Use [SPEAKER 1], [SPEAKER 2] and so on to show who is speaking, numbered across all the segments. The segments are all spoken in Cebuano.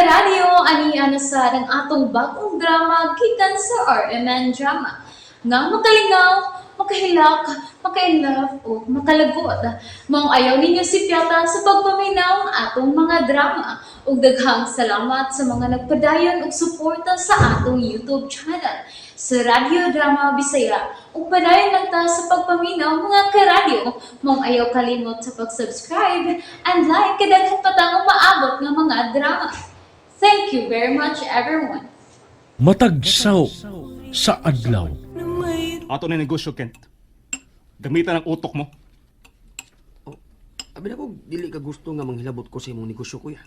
[SPEAKER 1] Karadyo, ani na sa ang atong bagong drama gikan sa RMN Drama. Nga makalingaw, makahilak, makainlove o makalagot. Maong ayaw ninyo sipyata sa pagpaminaw ang atong mga drama. Ug daghang salamat sa mga nagpadayon og suporta sa atong YouTube channel sa Radyo Drama Bisaya. Ug padayon lang ta sa pagpaminaw, mga karadyo. Maong ayaw kalimot sa pag-subscribe and like kay daghan pa tang umaabot nga mga drama. Thank you very much, everyone.
[SPEAKER 2] Matag saw sa adlaw.
[SPEAKER 3] Ato na negosyo, Kent. Gamitan ang utok mo.
[SPEAKER 4] Abi na ko, dili ka gusto nga manghilabot ko sa imong negosyo, kuya.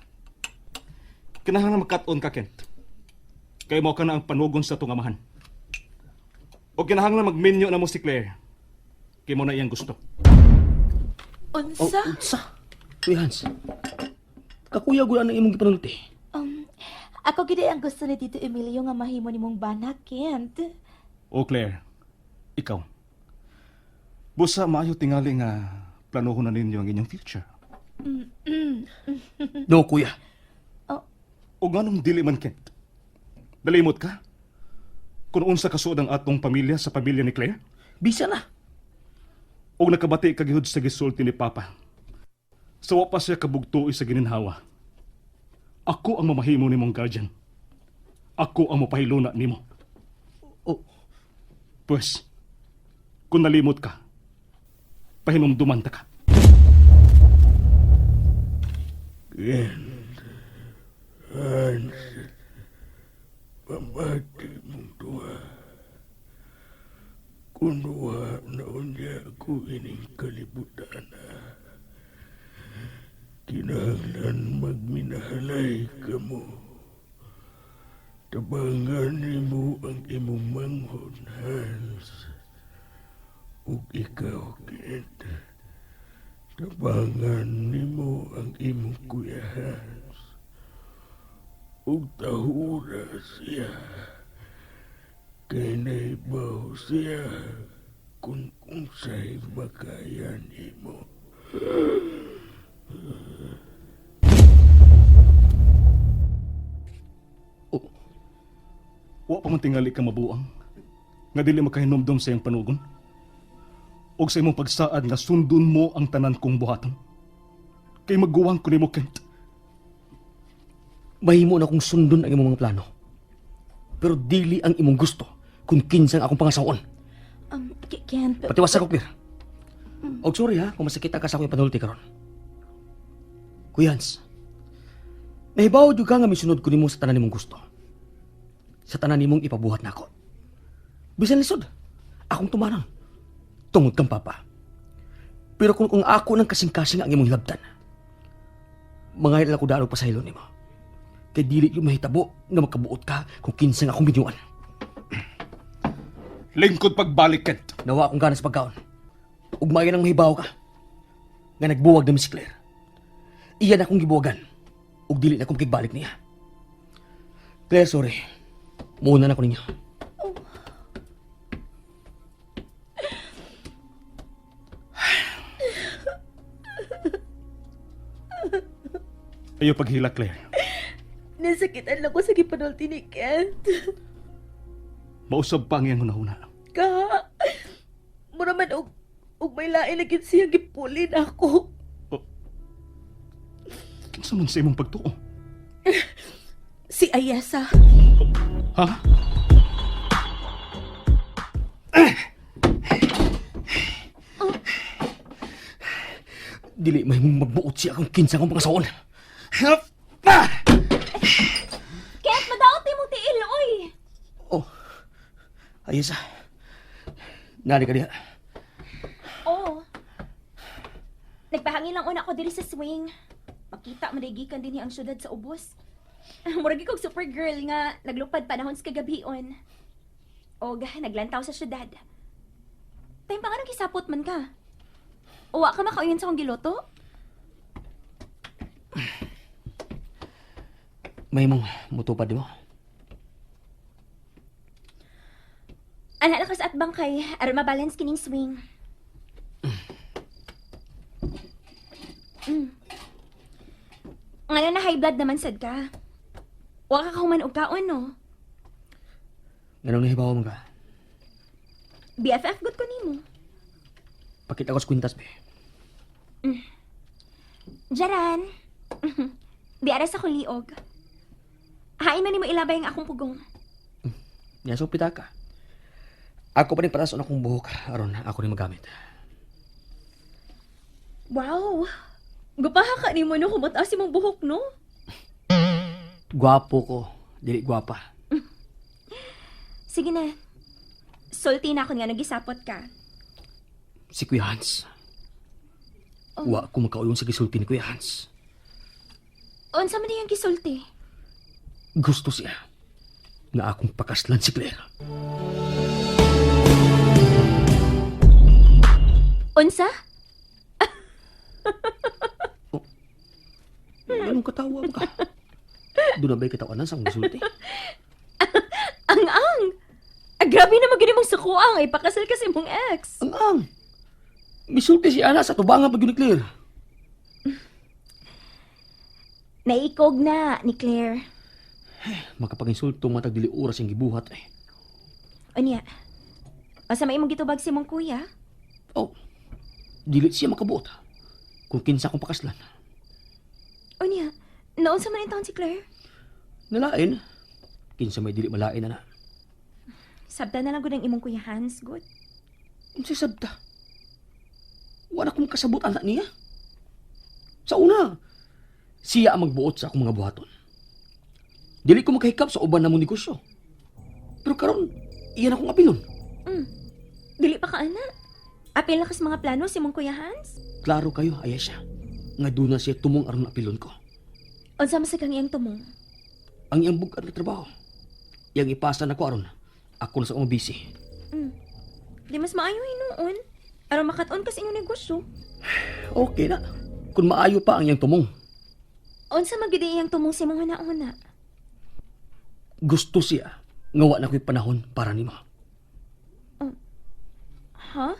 [SPEAKER 3] Kinahanglan magkat-on ka, Kent. Kay mo ka na ang panugon sa itong amahan. O kinahanglan magminyo na mo si Claire. Kay mo na iyang gusto.
[SPEAKER 4] Oh,
[SPEAKER 5] Unsa?
[SPEAKER 4] unsa? Kuya Hans, kakuya gud ang imong gipanulti.
[SPEAKER 5] Ako gid ang gusto ni Tito Emilio nga mahimo nimong bana, Kent.
[SPEAKER 3] O Claire, ikaw. Busa maayo tingali nga planuhon na ninyo ang inyong future.
[SPEAKER 4] No, kuya.
[SPEAKER 3] O nganong dili man, Kent? Nalimot ka? Kung unsa kasuod ang atong pamilya sa pamilya ni Claire?
[SPEAKER 4] Bisa na.
[SPEAKER 3] O nakabati ka gihud sa gisulti ni Papa. Sa wa pa siya kabugtuoy sa gininhawa. Ako ang mamahimo nimong guardian. Ako ang mapahiluna nimo.
[SPEAKER 4] Oh,
[SPEAKER 3] Pues, kung nalimot ka, pahinumduman ta ka.
[SPEAKER 6] Hans, pamati mong duha. Kunuha na unya ko ining kalibutan. Kinahanglan magminahalay ka mo. Tabangan nimo ang imong manghod, Hans. Ug ikaw, Kent. Tabangan nimo ang imong kuya Hans. Ug tahura siya. Kay naibaw siya kung unsay makaya nimo.
[SPEAKER 4] Oh.
[SPEAKER 3] Wa pa man tingali ka mabuang. Nga dili makahinumdum sa iyang panugon. Og sa imong pagsaad nga sundon mo ang tanan kong buhaton. Kay maguwang ko nimo, Kent.
[SPEAKER 4] Mahimo na kong sundon ang imong mga plano. Pero dili ang imong gusto kung kinsang akong pangasaon.
[SPEAKER 5] Kent,
[SPEAKER 4] Patiwas ako, Claire. Og sorry ha, kung masakit ka sa akong panulti karon. Kuya Hans, nahibaw jud ka nga misunod ko nimo sa tanan nimong gusto. Sa tanan nimong ipabuhat nako. Bisan lisod, akong tumanan. Tungod kang papa. Pero kung ako ng kasing-kasing ang imong hilabtan, mga ko daan og pasaylo nimo. Kay dili yung mahitabo nga makabuot ka kung kinsang akong binyuan.
[SPEAKER 3] Lingkod pagbalik, Kent.
[SPEAKER 4] Nawa akong gana sa pagkaon. Ug maayo nang mahibaw ka. Nga nagbuwag na mi si Claire. Iyan akong gibuwagan. Ug dili na akong kigbalik niya. Claire, sorry. Muna na ko ninyo.
[SPEAKER 3] Ayo paghila, Claire.
[SPEAKER 5] Nasakitan lang ko sa gipanulti ni Kent.
[SPEAKER 3] Mausab pa ang iyang hunahuna.
[SPEAKER 5] Ka, mura man og may lain na gid siyang gipulin ako.
[SPEAKER 3] Kinsa man sa imong pagtuo?
[SPEAKER 5] Si Ayesa.
[SPEAKER 3] Ha?
[SPEAKER 4] Dili may mong magbuot siya kung kinsa akong pangasaon.
[SPEAKER 1] Kent, madaot nimong tiil, oy!
[SPEAKER 4] Oh. Ayos ah. Nari ka diha.
[SPEAKER 7] Oo. Oh. Nagpahangin lang una ko diri sa swing. Makita man gikan dinhi ang syudad sa ubos. Murag kog supergirl nga naglupad panahon sa kagabion. Og naglantaw sa syudad. Time pa nga nang kisapot man ka. Uwa ka makauyon sa akong giluto?
[SPEAKER 4] May mong mutupad di mo.
[SPEAKER 7] Ana lang ka sa atbang kay aron mabalance kining swing. Ngayon na high blood naman sad ka. Wa ka kahuman og kaon, no?
[SPEAKER 4] Nganong nahibaw man ka?
[SPEAKER 7] BFF gud ko nimo.
[SPEAKER 4] Pakita ko sa kwintas, be.
[SPEAKER 7] Jaran. Di ara sa kuliog. Hain man nimo ilabay ang akong pugong.
[SPEAKER 4] Niya so pitaka. Ako pa rin pataas akong buhok aron ako rin magamit.
[SPEAKER 7] Wow. Gupaha ka nimo no kung mataas imong buhok no.
[SPEAKER 4] Gwapo ko, dili gwapa.
[SPEAKER 7] Sige na. Sulti na ako nga nagisapot ka.
[SPEAKER 4] Si Kuya Hans. Wa ko makauyon sa gisulti ni Kuya Hans.
[SPEAKER 7] Unsa man diyang gisulti?
[SPEAKER 4] Gusto siya nga akong pakaslan si Claire.
[SPEAKER 7] Unsa?
[SPEAKER 4] Anong katawa ka? Doon na ba'y katawanan sa akong gisulti?
[SPEAKER 7] Ang ang. Ah, grabe na magyud imong sukuang ipakasal ka sa imong ex.
[SPEAKER 4] Ang ang! Misulti si Ana sa tubangan pag yun ni Claire.
[SPEAKER 7] Naikog na ni Claire.
[SPEAKER 4] Makapag-insulto matag dili oras ang gibuhat eh.
[SPEAKER 7] Unya. Asa may imong gitubag si imong kuya?
[SPEAKER 4] Oh, dili siya makabuot. Kung kinsa akong pakaslan.
[SPEAKER 7] Unya. Naunsa man taon si Claire?
[SPEAKER 4] Nalain. Kinsa may dili malain na na.
[SPEAKER 7] Sabta na lang gud ang imong kuya Hans, good.
[SPEAKER 4] Unsay sabta? Wala akong kasabot anak niya. Sa una, siya ang magbuot sa akong mga buhaton. Dili ko makahikap sa uban namong negosyo. Pero karon, iyan akong apilon.
[SPEAKER 7] Dili pa ka ana. Apil na kas mga plano si imong kuya Hans.
[SPEAKER 4] Klaro kayo, aya siya. Nga doon na siya tumong aron apilon ko.
[SPEAKER 7] Unsa man sa kang iyang tumong?
[SPEAKER 4] Ang iyang bugad na trabaho. Iyang ipasa na ko aron. Ako na sa akong busy.
[SPEAKER 7] Di mas maayo hinuon. Aron makat-on kas inyong negosyo.
[SPEAKER 4] Okay na. Kung maayo pa ang iyang tumong.
[SPEAKER 7] Unsa man gid iyang tumong sa imong huna-huna?
[SPEAKER 4] Gusto siya. Nga wa na ko'y panahon para nimo.
[SPEAKER 7] Ha?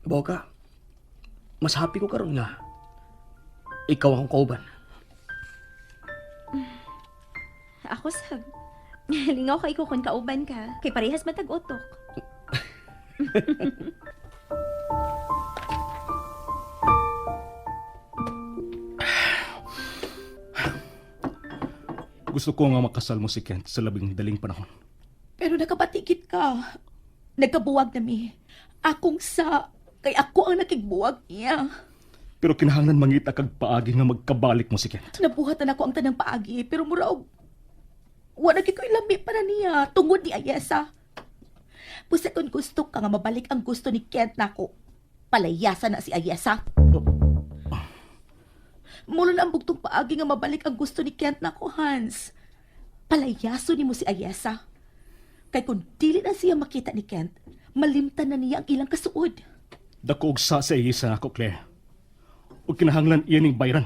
[SPEAKER 4] Ibaw ka. Mas happy ko karon nga. Ikaw akong kauban.
[SPEAKER 7] Ako sab. Lingaw kay ko kung kauban ka. Kay parehas matag-utok.
[SPEAKER 3] Gusto ko nga makasal mo si Kent sa labing daling panahon.
[SPEAKER 5] Pero nakabatikit ka. Nagkabuwag na mi. Akong sa, kay ako ang nakigbuwag niya.
[SPEAKER 3] Pero kinahanglan mangita kag paagi nga magkabalik mo si Kent.
[SPEAKER 5] Nabuhatan ako ang tanang paagi, pero mura og wala gyud ko'y lami para niya tungod ni Ayesa. Busa kung gusto ka nga mabalik ang gusto ni Kent nako, palayasa na si Ayesa. Mulo na ang bugtong paagi nga mabalik ang gusto ni Kent nako, Hans. Palayaso nimo si Ayesa. Kay kung dili na siya makita ni Kent, malimtan na niya ang ilang kasuod.
[SPEAKER 3] Dako og sa isa ako, Claire. Ug kinahanglan iyan ning bayran.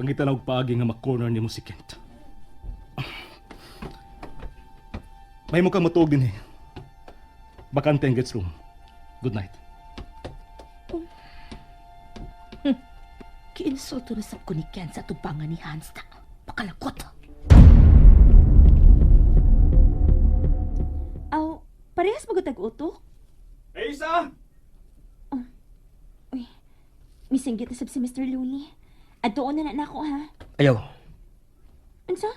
[SPEAKER 3] Pangita na og paagi nga makorner nimo si Kent. May mo kang matuog din eh. Bakante ang guest room. Good night.
[SPEAKER 5] Kiinsulto na sab ko ni Kent sa tubangan ni Hans na. Pakalakot.
[SPEAKER 7] Aw, parehas ba tag-utok?
[SPEAKER 3] Hey, Isa!
[SPEAKER 7] Uy, misinggit na sab si Mr. Looney. Adtuon na na nako ha.
[SPEAKER 4] Ayaw.
[SPEAKER 7] Unsa?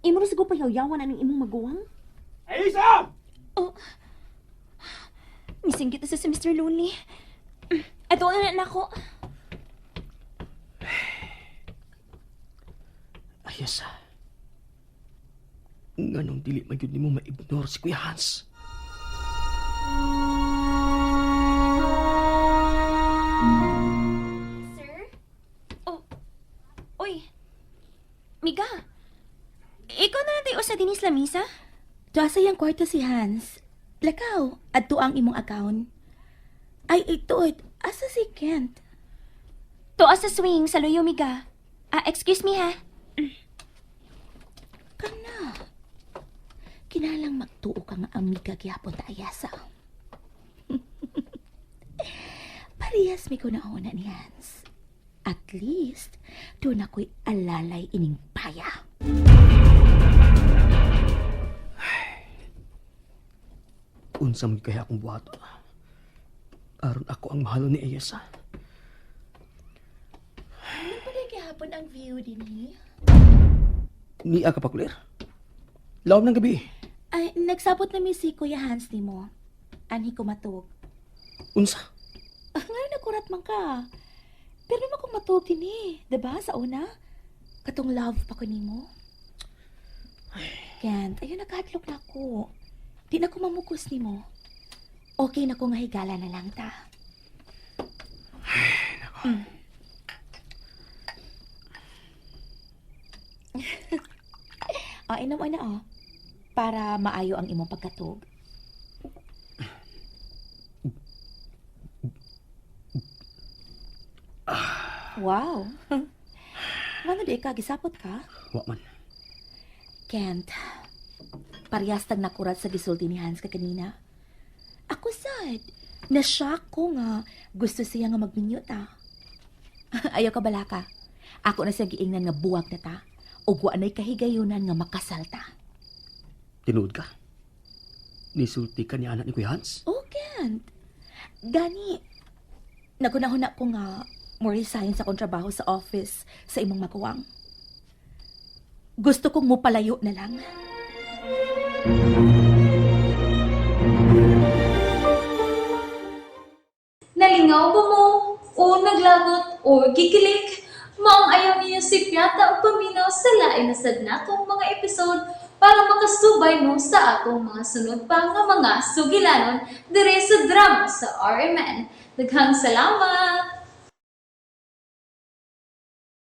[SPEAKER 7] Imo ra siguro pahyaw-yawan anang imong maguwang?
[SPEAKER 3] Isa!
[SPEAKER 7] Oh. Misinggit na sa si Mr. Lonely. Adtuon na nako.
[SPEAKER 4] Ayos ah. Nganong dili man gyud nimo ma-ignore si Kuya Hans.
[SPEAKER 7] Sir? Oh. Uy. Miga. Ikaw na lang tayo usa dinis lamisa?
[SPEAKER 5] Tuwa sa iyang kwarto si Hans. Lakaw, adto ang imong account. Ay, ito, asa si Kent?
[SPEAKER 7] Tuwa sa swing sa luyo, Miga. Ah, excuse me ha.
[SPEAKER 5] Kinalang magtuo ka nga amiga gihapon ta Ayasa. Parehas mi ko nauna ni Hans. At least, doon ako'y alalay ining paya.
[SPEAKER 4] Unsa man kaya akong buhaton? Aron ako ang mahalo ni Ayesa.
[SPEAKER 5] Ano pa rin gihapon ang view din eh?
[SPEAKER 4] Niya ka pa, Claire. Lawom ng gabi.
[SPEAKER 5] Ay, nagsabot na mi si Kuya Hans ni mo. Anhi ko matuog.
[SPEAKER 4] Unsa?
[SPEAKER 5] Ah, ngayon nakurat man ka. Pero naman kung matuog din eh. Diba? Sa una? Katong love pa ko nimo. Kent, ayun nagkahadlok na ako. Di na ko mamukos nimo. Okay na ko nga higala na lang ta. Ay, nako. Ah, inom na oh. Para maayo ang imong pagkatug. Wow. Ngano di ka gisapot ka?
[SPEAKER 4] Wa man.
[SPEAKER 5] Kent, parehas tag nakurat sa gisulti ni Hans kaganina. Ako sad, na-shock ko nga gusto siya nga magminyo ta. Ayaw ka balaka. Ako na siya giingnan nga buwag na ta. Ug wa na'y kahigayunan nga makasal ta.
[SPEAKER 4] Tinuod ka. Nisulti ka ni anak ni Kuya Hans.
[SPEAKER 5] Oh, Kent. Gani, nagunahuna ko nga mo resign sa akong trabaho sa office sa imong maguwang. Gusto kong mupalayo na lang.
[SPEAKER 1] Nalingaw ba mo? O naglagot o gikilik? Maong ayaw niyo si Piata o paminaw sa lain na sad natong mga episode para makasubay mo sa atong mga sunod pa nga mga sugilanon dire sa drama sa RMN. Daghang salamat!